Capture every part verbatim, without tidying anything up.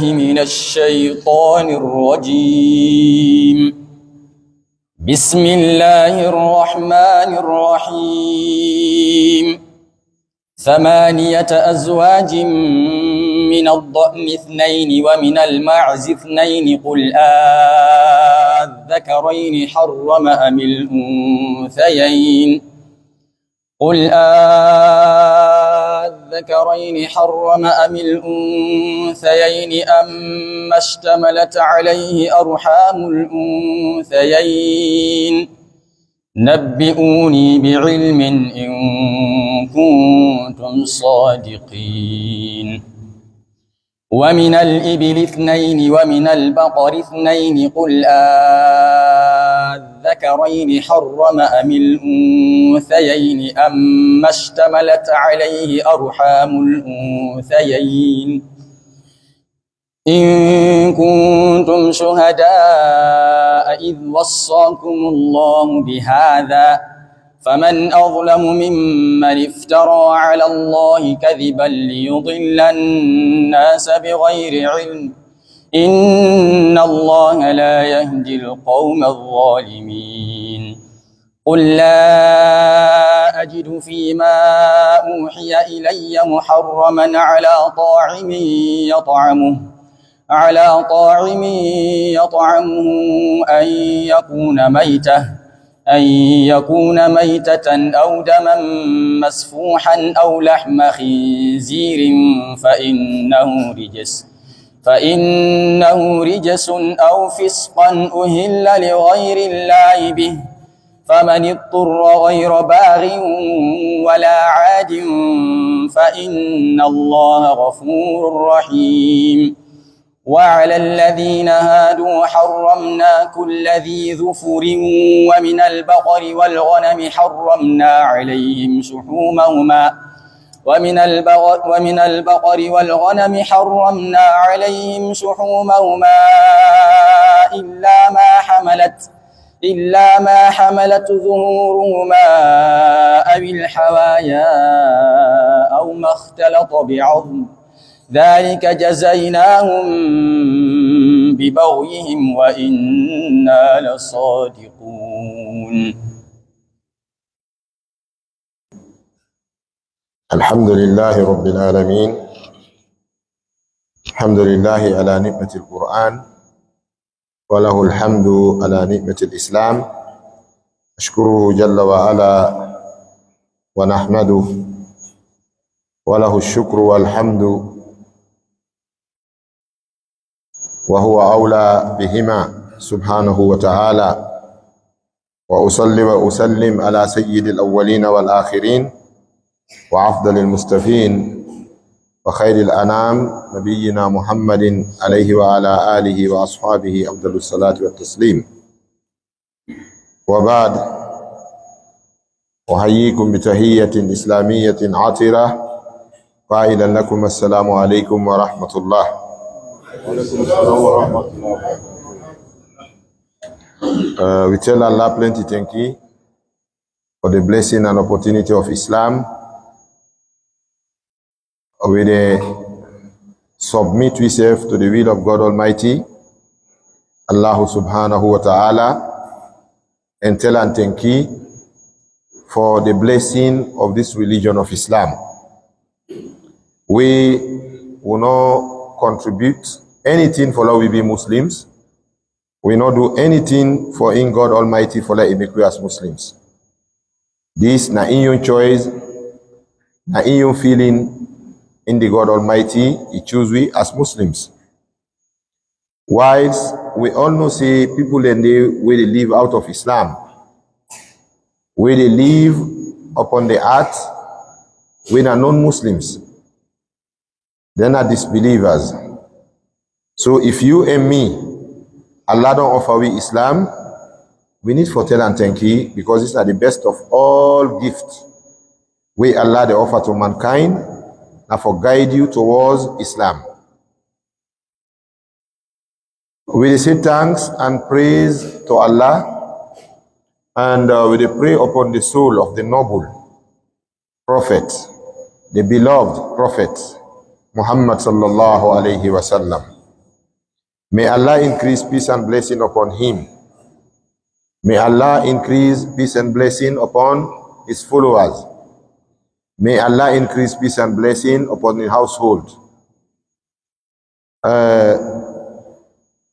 من الشيطان الرجيم. بسم الله الرحمن الرحيم. ثمانية أزواج من الضأن اثنين ومن المعز اثنين، قل آذكرين حرم أم الأنثيين؟ قل آذكرين حرم أم الأنثيين أما اشتملت عليه أرحام الأنثيين؟ نبئوني بعلم إن كنتم صادقين. ومن الإبل اثنين ومن البقر اثنين، قل آذكرين حرم أم الأنثيين أما اشتملت عليه أرحام الأنثيين؟ إن كنتم شهداء إذ وصاكم الله بهذا، فمن أظلم ممن افترى على الله كذبا ليضل الناس بغير علم، إن الله لا يهدي القوم الظالمين. قل لا أجد فيما أوحي إلي محرما على طاعم يطعمه، على طاعم يطعمه أن يكون ميتة، أن يكون ميتة أو دما مسفوحا أو لحم خنزير فإنه رجس، فإنه رجس أو فسقا أهل لغير الله به، فمن اضطر غير باغ ولا عاد فإن الله غفور رحيم. وعلى الذين هادوا حرمنا كل ذي ظفر ومن البقر والغنم حرمنا عليهم شحومهما، ومن البقر، ومن البقر والغنم حرمنا عليهم شحومهما إلا ما حملت، إلا ما حملت ظهورهما أو الحوايا أو ما اختلط بعظم، ذلك جزيناهم ببغيهم وإنا لصادقون. الحمد لله رب العالمين. الحمد لله على نعمة القرآن، وله الحمد على نعمة الإسلام. أشكره جل وعلا ونحمده، وله الشكر والحمد، وهو أولى بهما سبحانه وتعالى. وأصلي وأسلم على سيد الأولين والآخرين وأفضل المصطفين وخير الأنام نبينا محمد عليه وعلى آله وأصحابه أفضل الصلاة والتسليم. وبعد، أحييكم بتحية إسلامية عطرة، قائلا لكم السلام عليكم ورحمة الله. Uh, we tell Allah plenty thank you for the blessing and opportunity of Islam. We dey submit ourselves to the will of God Almighty, Allah subhanahu wa ta'ala, and tell am thank you for the blessing of this religion of Islam. We will not contribute anything for law we be Muslims. We no do anything for in God Almighty for let e make we as Muslims. This na in your choice, na in your feeling, in the God Almighty, He choose we as Muslims. Whilst we all know say people dem dey wey dey live out of Islam, wey dey live upon the earth, wey na non-Muslims, dem na disbelievers. So if you and me, Allah don offer we Islam, we need for tell am thank you, because this na the best of all gift wey Allah dey offer to mankind, na for guide you towards Islam. We dey say thanks and praise to Allah, and uh, we dey pray upon the soul of the noble Prophet, the beloved Prophet, Muhammad sallallahu alayhi wa sallam. May Allah increase peace and blessing upon him. May Allah increase peace and blessing upon his followers. May Allah increase peace and blessing upon the household. Uh,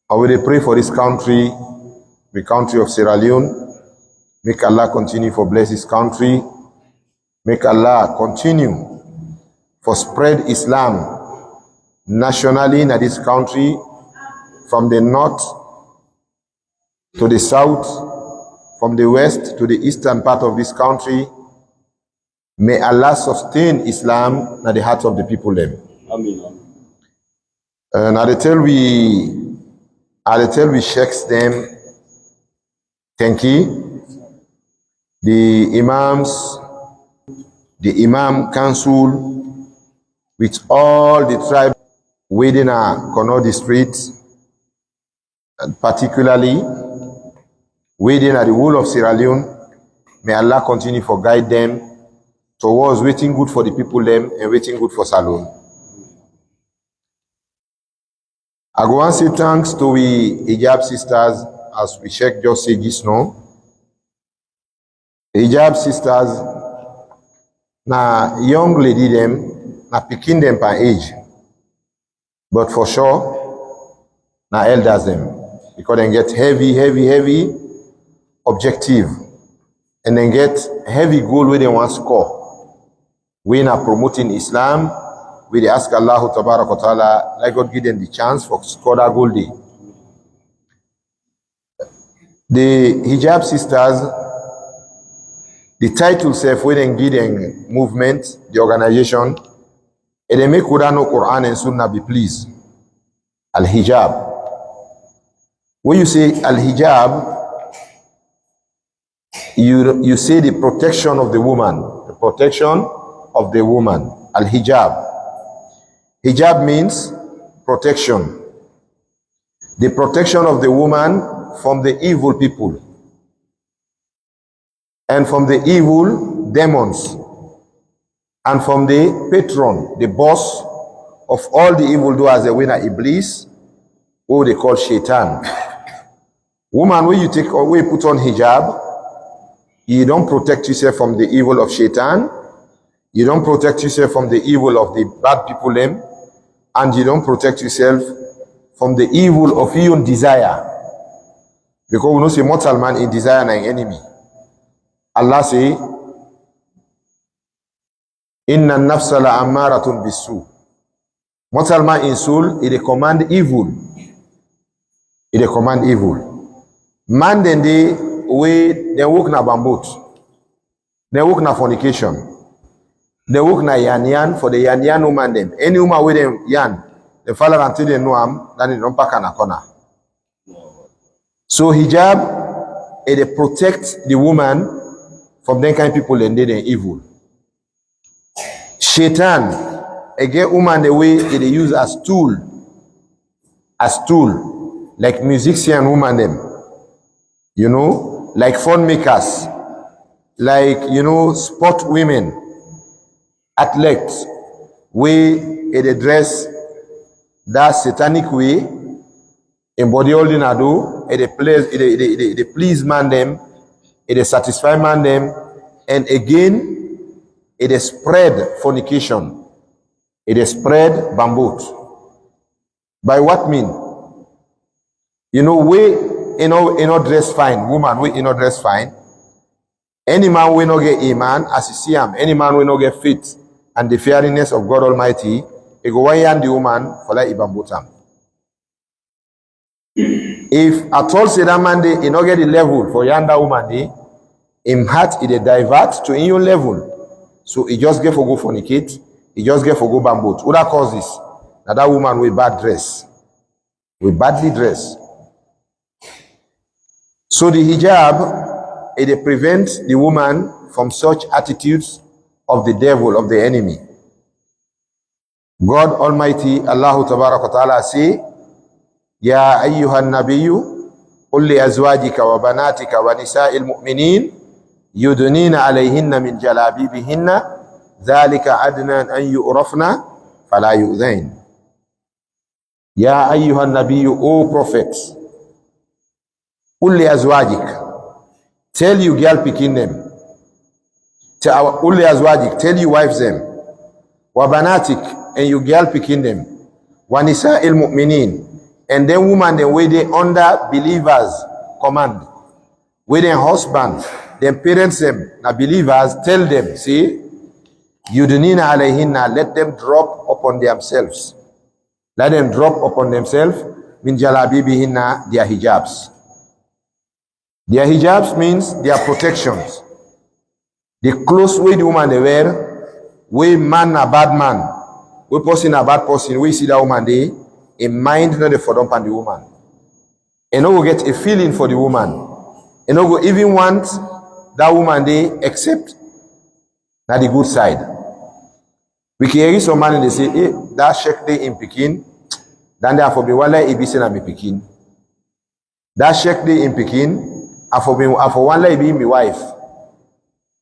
and we dey pray for this country, the country of Sierra Leone. Make Allah continue for bless this country. Make Allah continue for spread Islam nationally in this country, from the north to the south, from the west to the eastern part of this country. May Allah sustain Islam na the heart of the people dem. Amen. And I dey tell we, I dey tell we sheikhs dem, thank you. The imams, the imam council, with all the tribe wey dey na Kono district, and particularly wey dey na the whole of Sierra Leone, may Allah continue for guide them towards wetin good for the people dem and wetin good for Salone. I go wan say thanks to we hijab sisters, as we sheikh just say this now. Hijab sisters na young lady dem, na pikin dem per age, but for sure na elders dem, because dem get heavy, heavy, heavy objective, and dem get heavy goal wey dem wan score, wey na promoting Islam. We dey ask Allahu Tabaraka wa Ta'ala, let God give dem the chance for score that goal day. The hijab sisters, the title sef wey dem give dem movement, the organization, e dey make una know Quran and Sunnah be please. Al-hijab. When you say al-hijab, you, you say the protection of the woman. The protection of the woman. Al-hijab. Hijab means protection. The protection of the woman from the evil people, and from the evil demons, and from the patron, the boss of all the evil doers, the winner Iblis, who they call Shaitan. Woman, when you take, or when you put on hijab, you don't protect yourself from the evil of Shaitan. You don't protect yourself from the evil of the bad people dem, and you don't protect yourself from the evil of your own desire. Because we know say mortal man in desire na im enemy. Allah say, "Inna nafsa la ammaratun bisu." Mortal man in soul, e dey command evil. E dey command evil. Man dem dey wey dem work na bambut. Dem work na fornication. Dem work na yan yan for the yan yan woman dem. Any woman wey dem yan, dem follow am till dem know am, then dem don pack am na corner. So hijab, e dey protect the woman from dem kind people dem dey dem evil. Shaitan, e get woman dem wey e dey use as tool, as tool, like musician woman dem, you know, like fun makers, like, you know, sport women, athletes, wey e dey dress that satanic way, im body holding ado, e dey please, e dey, e dey, e dey, e dey please man dem, e dey satisfy man dem, and again, e dey spread fornication, e dey spread bambut. By what mean? You know, wey e no, e no dress fine, woman wey e no dress fine, any man wey no get iman, as you see am, any man wey no get faith and the fearingness of God Almighty, e go wan yan the woman for like e bambut am. If at all say that man dey, e no get the level for yan that woman dey, im heart e dey divert to im own level. So e just get for go fornicate, e just get for go bambut. Who that cause this? Na that woman wey bad dress, wey badly dress. So the hijab, e dey prevent the woman from such attitudes of the devil, of the enemy. God Almighty, Allahu Tabaraka wa Ta'ala say, "Ya ayyuhan nabiyyu, qul li azwajika wa banatika wa nisa'il mu'minin, yudnina alayhinna min jalabibihinna, dhalika adna an yu'rafna, fala yu'dhain." Ya ayyuhan nabiyyu, O Prophet, qul li azwajik, tell yu gyal pikin dem. Te-, aw, qul li azwajik, tell yu wife dem. Wa banatik, and yu gyal pikin dem. Wa nisa'il mu'minin, and dem woman dem wey dey under believers command, wey dem husband, dem parents dem na believers, tell dem, say, yudnina alayhinna, let dem drop upon themselves. Let dem drop upon themselves, min jalabibihinna, their hijabs. Their hijabs means their protections. The clothes wey the woman dey wear, wey man na bad man, wey person na bad person, wey you see that woman dey, im mind no dey for don pan the woman. E no go get a feeling for the woman. E no go even want that woman dey, except na the good side. We can hear some man dey say, "Eh, that sheikh dey in pikin, dan dey for be wala e be say na mi pikin. That sheikh dey in pikin, I for be, I for wan let e be my wife."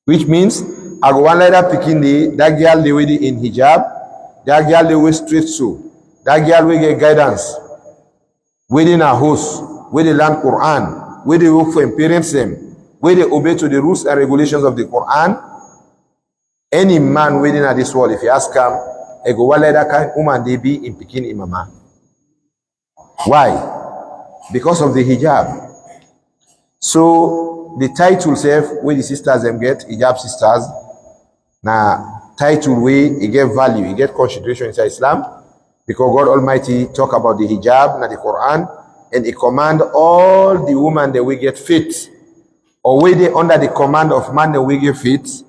Which means, I go wan let that pikin dey, that girl dey wey dey in hijab, that girl dey wey straight so, that girl wey get guidance, wey dey na house, wey dey learn Quran, wey dey work for im parents dem, wey dey obey to the rules and regulations of the Quran. Any man wey dey na this world, if you ask am, e go wan let that kind woman dey be im pikin, im mama. Why? Because of the hijab. So the title sef wey the sisters dem get, hijab sisters, na title wey e get value, e get consideration inside Islam, because God Almighty talk about the hijab na the Quran, and e command all the woman dem wey get faith, or wey dey under the command of man dem wey get faith,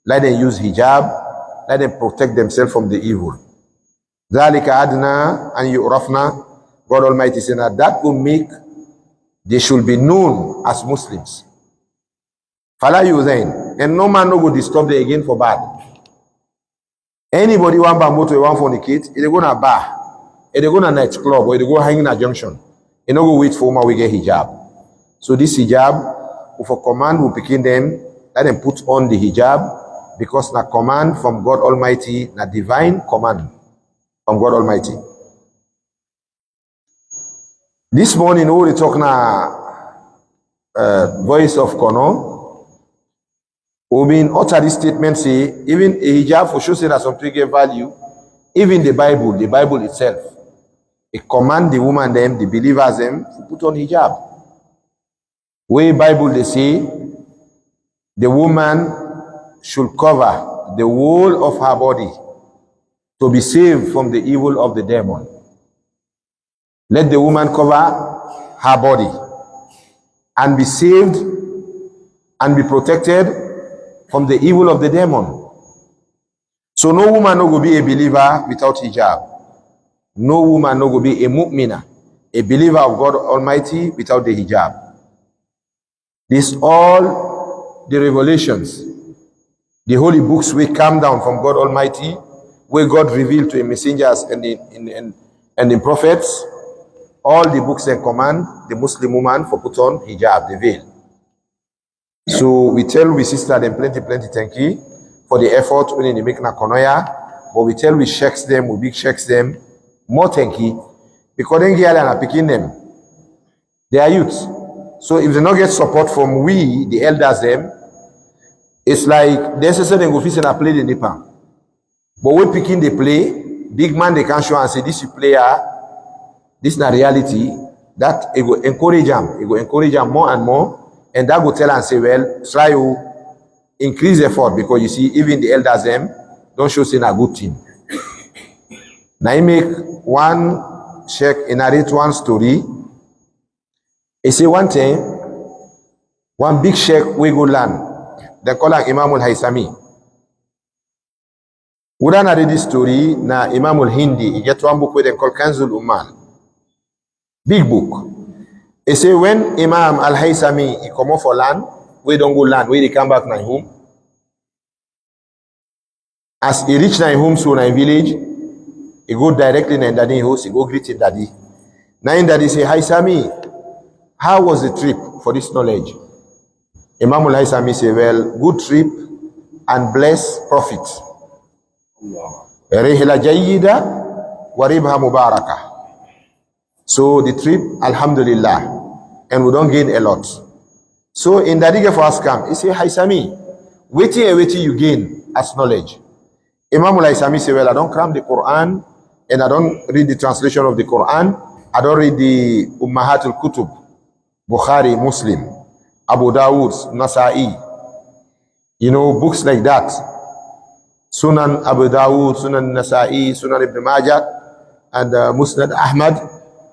let dem use hijab, let dem protect themselves from the evil. Dhalika adna an yu'rafna, God Almighty say na that go make they should be known as Muslims. Fala yuzain, and no man no go disturb them again for bad. Anybody wan ban motor, e wan fornicate, e dey go na bar, e dey go na night club, or e dey go hang na junction. E no go wait for woman wey get hijab. So this hijab, we for command we pikin dem, let dem put on the hijab, because na command from God Almighty, na divine command from God Almighty. This morning, we dey talk na, uh, Voice of Kono. We bin utter this statement say, even a hijab for show say na something get value, even the Bible, the Bible itself, e command the woman dem, the believers dem, to put on hijab. Wey Bible dey say, the woman should cover the whole of her body to be saved from the evil of the demon. Let the woman cover her body and be saved and be protected from the evil of the demon. So no woman no go be a believer without hijab. No woman no go be a mu'mina, a believer of God Almighty, without the hijab. This all the revelations, the holy books wey come down from God Almighty, wey God reveal to im messengers and the, and, and, and im prophets, all the books dem command the Muslim woman for put on hijab, the veil. So we tell we sister dem plenty, plenty thank you for the effort wey dem dey make na konoya, but we tell we sheikhs dem, we big sheikhs dem, more thank you, because dem get na pikin dem. They are youth. So if they no get support from we, the elders dem, it's like dem say say dem go feel say na play dey nip am. But wey pikin dey play, big man dey come show am say, "This you player, this na reality." That e go encourage am, e go encourage am more and more, and that go tell am say, "Well, try o, increase effort," because you see, even the elders dem don show say na good thing. Na im make one sheikh e narrate one story. E say one time, one big sheikh wey go land, dem call am Imam al-Haisami. Una na read this story, na Imam al-Hindi, e get one book wey dem call Kanzul Ummal. Big book. E say when Imam al-Haisami e comot for land, wey don go land, wey dey come back na im home, as e reach na im home, so na im village, e go directly na im daddy im house, e go greet im daddy. Na im daddy say, "Haisami, how was the trip for this knowledge?" Imam al-Haisami say, "Well, good trip and bless profit. Rihla jayyida wa ribha mubaraka." So the trip, alhamdulillah, and we don gain a lot. So in daddy get for ask am, e say, "Haisami, wetin and wetin you gain as knowledge?" Imam Haisami say, "Well, I don cram the Quran, and I don read the translation of the Quran. I don read the Ummahatul Kutub, Bukhari, Muslim, Abu Dawud, Nasa'i, you know, books like that. Sunan Abu Dawud, Sunan Nasa'i, Sunan Ibn Majah, and uh, Musnad Ahmad.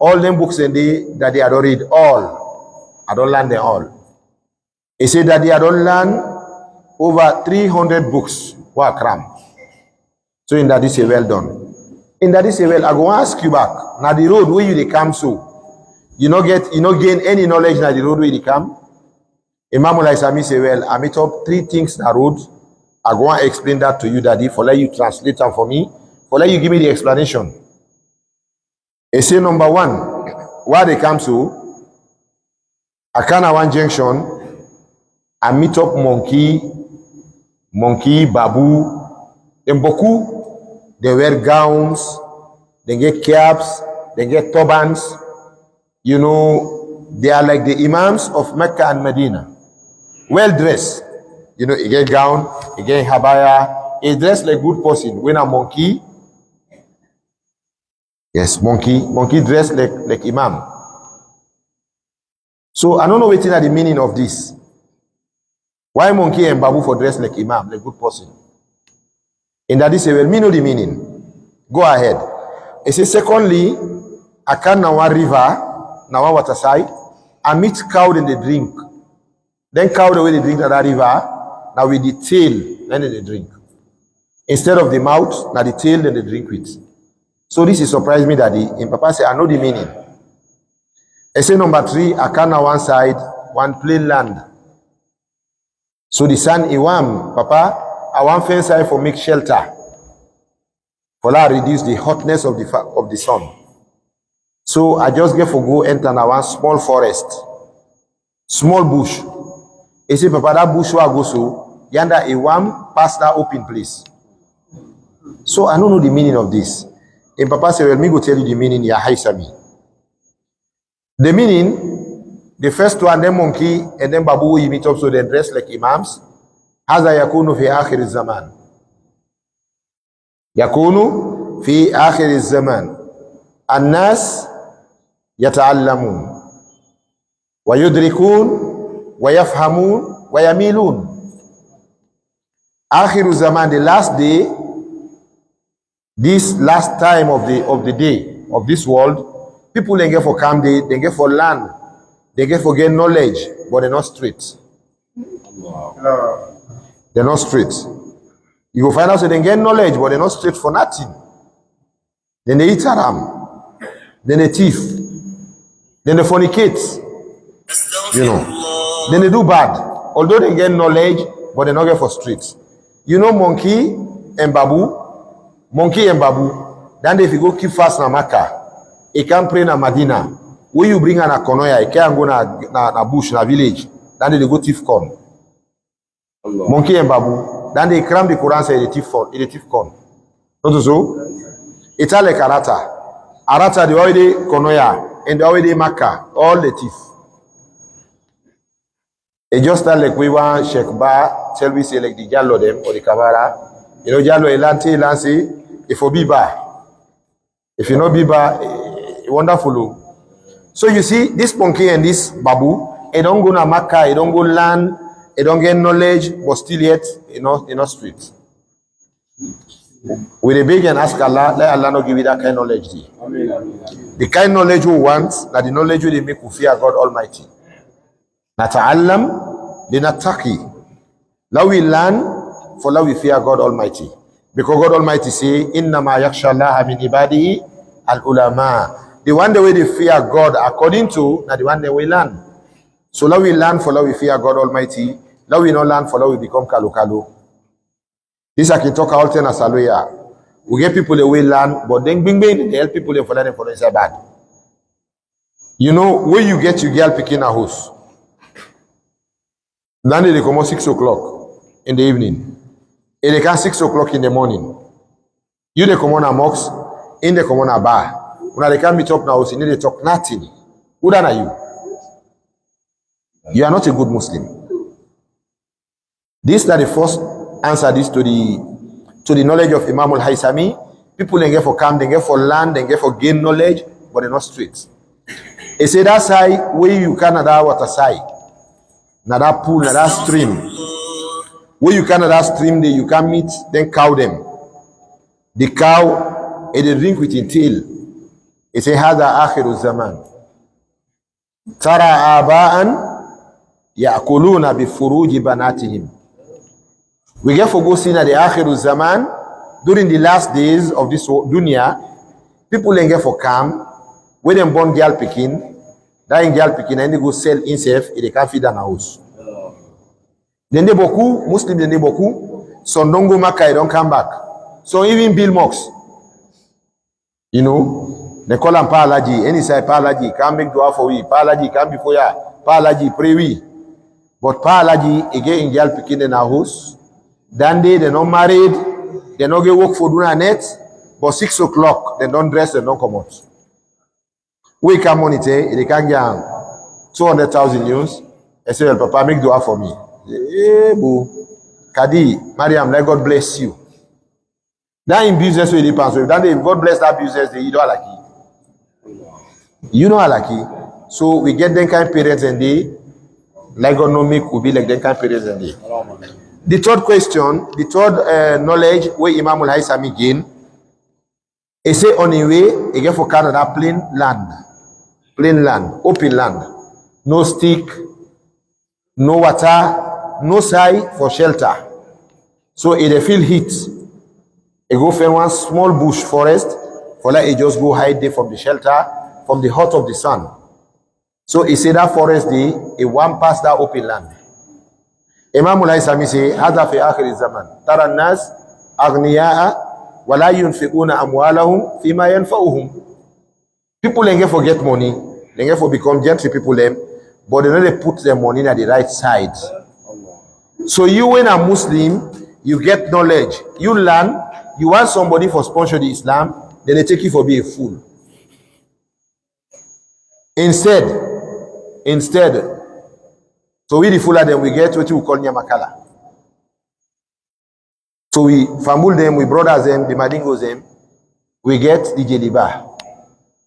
All dem books in the, that day I don read all. I don learn them all." E say, "Daddy, I don learn over three hundred books wey I cram." So in daddy say, "Well done." In daddy say, "Well, I go wan ask you back. Na the road wey you dey come so, you no get, you no gain any knowledge na the road wey you dey come?" Imam Haisami say, "Well, I meet up three things na road. I go wan explain that to you, daddy, for let you translate am for me, for let you give me the explanation." E say, "Number one, wey I dey come so, I come na one junction, I meet up monkey, monkey, babu, dem boku, dem wear gowns, dem get caps, dem get turbans. You know, they are like the imams of Mecca and Medina. Well dressed. You know, e get gown, e get habaya, e dress like good person, wey na monkey." Yes, monkey, monkey dress like, like imam. So I no know wetin na the meaning of this. Why monkey and babu for dress like imam, like good person? In daddy say, "Well, me know the meaning. Go ahead." E say, "Secondly, I come na one river, na one water side. I meet cow dem dey drink. Dem cow dem wey dey drink na that river, na with the tail na dem dey drink. Instead of the mouth, na the tail dem dey drink with." So this is surprise me, daddy. Im papa say, "I know the meaning." E say, "Number three, I come na one side, one plain land. So the sun e warm, papa, I wan fence side for make shelter, for la reduce the hotness of the fa-, of the sun. So I just get for go enter na one small forest, small bush." E say, "Papa, that bush wey I go so, yanda e warm pass that open place." So I no know the meaning of this. Im papa say, "Well, me go tell you the meaning, ya Haisami. The meaning, the first one, dem monkey and dem babu wey you meet up so, dem dress like imams. Haza yakunu fi akhir zaman. Yakunu fi akhir zaman. Annas yata'allamun, wa yudrikun, wa yafhamun, wa yamilun." Akhiru zaman, the last day, this last time of the, of the day of this world, people dem get for come, dem, dem get for learn, dem get for get knowledge, but dem no straight. Dem no straight. You go find out say dem get knowledge, but dem no straight for nothing. Dem dey eat haram. Dem dey thief. Dem dey fornicate. You know, dem dey do bad. Although dem get knowledge, but dem no get for straight. You know, monkey and babu, monkey and babu, then if you go keep fast na Makkah, e come pray na Madina. Wey you bring am na konoya, e carry am go na, na, na bush, na village, then dem dey go thief corn. Monkey and babu, then dem cram the Quran say e dey thief corn, e dey thief corn. Not so? E turn like Arata. Arata, the one wey dey konoya, and the one wey dey Makkah, all dey thief. E just start like we wan Sheikh Ba tell we say, like, the jalo dem or the kabara. You know, jalo e learn till e learn say e for be ba. If you no be ba, e, e wonderful o. So you see, this monkey and this babu, e don go na Makkah, e don go learn, e don get knowledge, but still yet, e no, e no straight. We dey beg and ask Allah, let Allah no give we that kind knowledge dey. The kind knowledge we want, na the knowledge wey dey make we fear God Almighty. Nata'allam linattaqi. Let we learn, for let we fear God Almighty. Because God Almighty say, "Innama yakhsha Allaha min ibadihi al-ulama." The one dem wey dey fear God, according to, na the one dem wey learn. So let we learn, for let we fear God Almighty. Let we no learn, for let we become kalo kalo. This I can talk all ten as a lawyer. We get people dem wey learn, but dem gbingbe dey help people dem for learn dem for inside bad. You know, when you get your girl pikin na house, then dem dey comot six o'clock in the evening. E dey come six o'clock in the morning. You dey comot na mosque, im dey comot na bar. Una dey come meet up na house, you no dey talk nothing. Who that na you? You are not a good Muslim. This na the first answer this to the to the knowledge of Imam al-Haythami. People dem get for come, dem get for learn, dem get for gain knowledge, but dem not straight. E say that side wey you can na that water side, na that pool, na that stream. Wey you can na that stream dey, you can meet dem cow dem. The cow, e dey drink with im tail. E say, "Hadha akhiru zaman. Tara aba'an ya'kuluna bi furuji banatihim." We get for go see na the akhiru zaman, during the last days of this wo-, dunya, people dem get for come, wey dem born gyal pikin, that im gyal pikin, na im dey go sell himself, e dey come feed am na house. Dem dey boku, Muslim dem dey boku, some don go Makkah, e don come back. Some even build mosque. You know, dem call am Pa Alhaji, any side Pa Alhaji, come make dua for we, Pa Alhaji, come before ya, Pa Alhaji, pray we. But Pa Alhaji, e get im gyal pikin dem na house. That day, dem no married, dem no get work for do na net, but six o'clock, dem don dress, dem don comot. Wey come morning tey, e dey come get am two hundred thousand yuns, e say, "Well, Papa, make dua for me." Hey, boo. Kadi, Mariam, let God bless you. That im business wey dey pass, so if that day, if God bless that business, dey, you don alaki. You know alaki. So we get dem kind parents and dey, like God no make we be like dem kind parents and dey. The third question, the third uh, knowledge wey Imam al-Haythami gain, e say on im way, e get for Canada plain land, plain land, open land, no stick, no water, no side for shelter. So e dey feel heat. E go find one small bush forest, for like e just go hide there from the shelter, from the hot of the sun. So e say that forest dey, e wan pass that open land. Imam al-Haythami say, "Hadha fi akhir zaman. Tara nas aghniya'a wa la yunfiquna amwalahum fima yanfa'uhum." People dem get for get money, dem get for become gentry people dem, but dem no dey put dem money na the right side. So you wey na Muslim, you get knowledge, you learn, you want somebody for sponsor the Islam, dem dey take you for be a fool. Instead, instead, so we the Fulani dem, we get wetin we call nyamakala. So we Fambul dem, we brothers dem, the Madingos dem, we get the Jeliba.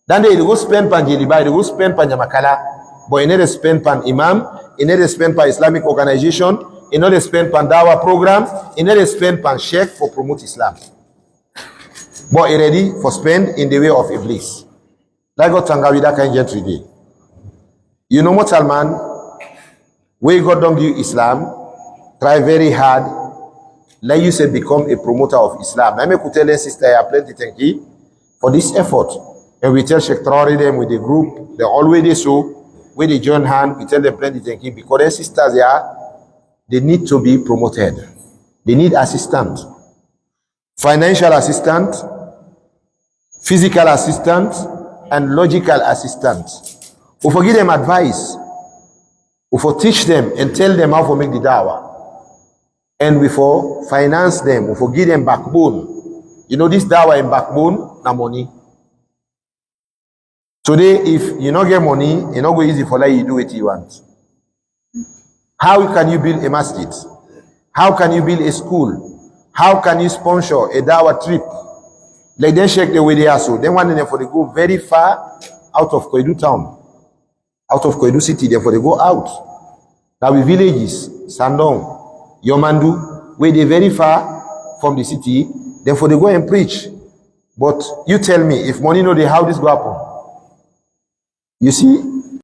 That day, e dey go spend pan Jeliba, e dey go spend pan nyamakala, but e no dey spend pan imam, e no dey spend pan Islamic organization, e no dey spend pan dawa program, e no dey spend pan sheikh for promote Islam. But e ready for spend in the way of Iblis. Like God tanga with that kind gentry dey. You know, mortal man, wey God don give Islam, try very hard, let you say become a promoter of Islam. Na make we tell dem sister ya plenty thank you for this effort. And we tell Sheikh Traore dem with the group, dem always dey so, wey dey join hand, we tell dem plenty thank you because dem sisters ya, they need to be promoted. They need assistance. Financial assistant, physical assistant, and logical assistant. We for give dem advice. We for teach dem and tell dem how for make the dawa. And we for finance dem. We for give dem backbone. You know, this dawa in backbone na money. Today, if you no get money, e no go easy for let you do wetin you want. How can you build a masjid? How can you build a school? How can you sponsor a dawa trip? Like dem sheikh dem wey dey here so, dem one dem for dey go very far out of Koidu town, out of Koidu city, dem for dey go out. Na we villages, Sandon, Yomandu, wey dey very far from the city, dem for dey go and preach. But you tell me, if money no dey, how this go happen? You see,